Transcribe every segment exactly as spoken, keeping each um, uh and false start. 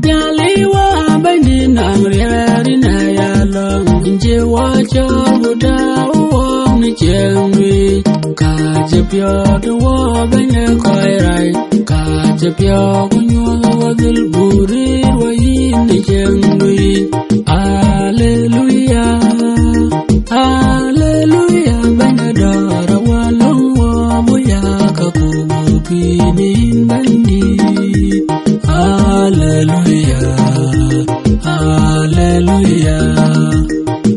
Nhialic wä bɛ̈ny dï nɔŋ riɛɛr yïn aya lɔŋ, yïn cï wä cɔl ku tääu wɔɔk në ciɛɛŋ dui. Ka cï piɔ̈ɔ̈th wä bɛ̈ny ë kɔc rac, ka cï piɔ̈ɔ̈th ku nyuɔ̈th wä dhil buk rëër wä yïn në ciɛɛŋ dui. Aleluya, aleluya, bɛ̈ny ë dɔ̈ɔ̈r awä lɔŋ wä bï ya ka ku bï pïïr në yïn bɛ̈ny dït. Aleluya, aleluya.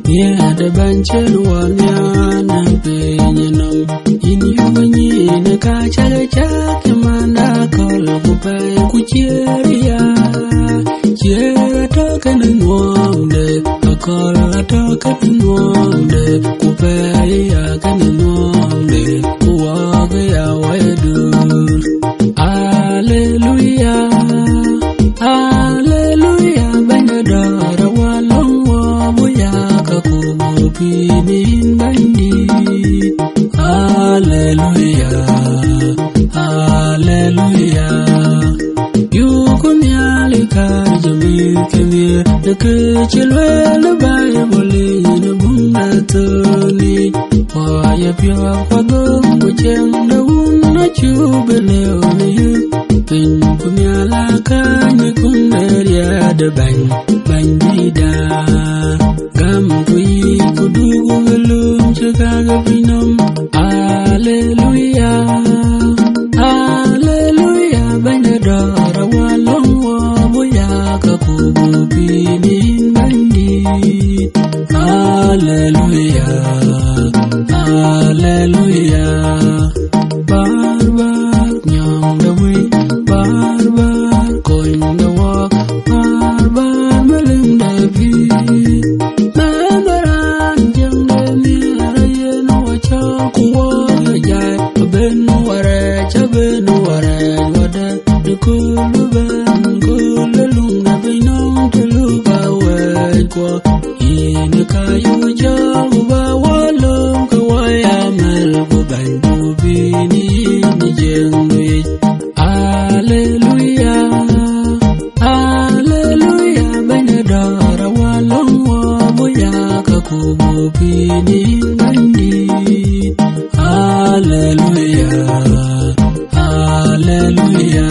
Nhiaar de bɛ̈ny cïn wä nhiaar në piny nɔm. Yïn yök nyin ka cäk cäk cï manda akɔ̈l ku pɛɛi ku ciëër ya. Ciëër atɔ̈ kenë nuɔɔmde, akɔ̈l atɔ̈ kenë nuɔɔmde, ku pɛɛi ya kenë nuɔɔmde, ku wɔɔk ya wɔ ye dur. Aleluya, aleluya, bɛ̈ny ë dɔ̈ɔ̈r awä lɔŋ wä bï ya ka ku bï pïïr në yïn bɛ̈ny dït. Aleluya, aleluya. Yuku Nhialic kääc jɔ mïth ke nhiëër, në kë cï lueel në Baibul yic në buŋ Mathayo. Wɔ ye piɔ̈ɔ̈th ku adhöŋ ku ciɛɛŋ de wun acuk bï lëu në yï. Piny ku nhial akääc në kuŋ de riɛɛt de bɛ̈ny, bɛ̈ny dïïtda. Gäm ku yiic ku duk ku bï lööm cï kake piny nɔm. Aleluya, aleluya, bɛ̈ny ë dɔ̈ɔ̈r awä lɔŋ wä bï ya ka ku bï pïïr në yïn bɛ̈ny dït. Aleluya, aleluya. Bär bär nyɔŋ de wëi, bär bär kony de wɔɔk, bär bär melik de pïïr. Mɛnh de raan cieŋ de nhiaar ayen wä cɔl ku wɔ ye jai, abën wä rɛɛc, abën wä rɛɛc wadɛ̈. Në kööl bï bɛ̈n, kööl de luŋ de piny nɔm të luk awɛɛc kuɔ. Yïn ka yök jɔ̈ɔ̈k ku ba wɔ lööm ke wɔ ya mɛ̈l ku bɛ̈ny ku bï në yïn në ciɛɛŋ dui. Aleluya, aleluya, bɛ̈ny ë dɔ̈ɔ̈r awä lɔŋ wä bï ya ka ku bï pïïr në yïn bɛ̈ny dït. Aleluya, aleluya.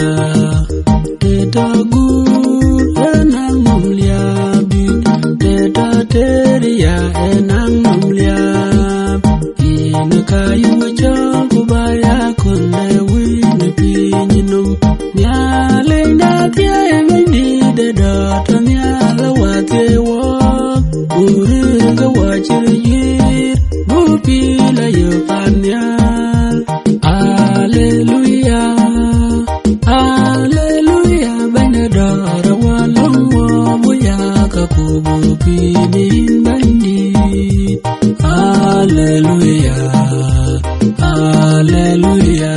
Të tɔ̈ guur ë naŋ nɔm liääp dït, të tɔ̈ tëër ya ë naŋ nɔm liääp. Yïn ka yök cɔl ku ba ya kɔn de wëi në piny nɔm. Nhialic de thiëi bɛ̈ny dït de dɔ̈ɔ̈r tɔ̈ nhial awäth ke wɔɔk. Ku rëër ke wɔ cï röt guiir, buk pïïr la yök pan nhial. Aleluya, aleluya, bɛ̈ny ë dɔ̈ɔ̈r awä lɔŋ wä bï ya ka ku bï pïïr në yïn bɛ̈ny dït. Aleluya, aleluya.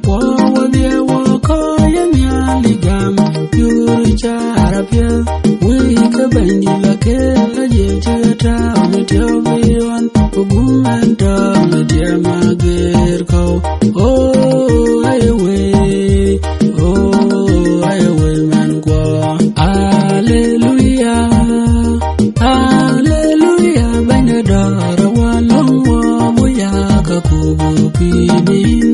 Wɔ wä dhiɛ wɔ kɔc ë Nhialic gam, yur car apiɛth, wëi ke bɛ̈ny dït la kel la jiël cï tääu në tiɔp ë ɣɔn. Ku gum ɛn tɔ̈ në tiɛm ageer kɔ̈u. O, aye wëi, o, aye wëi mɛn guɔ. Aleluya, aleluya, bɛ̈ny ë dɔ̈ɔ̈r awä lɔŋ wä bï ya ka ku bï pïïr në yïn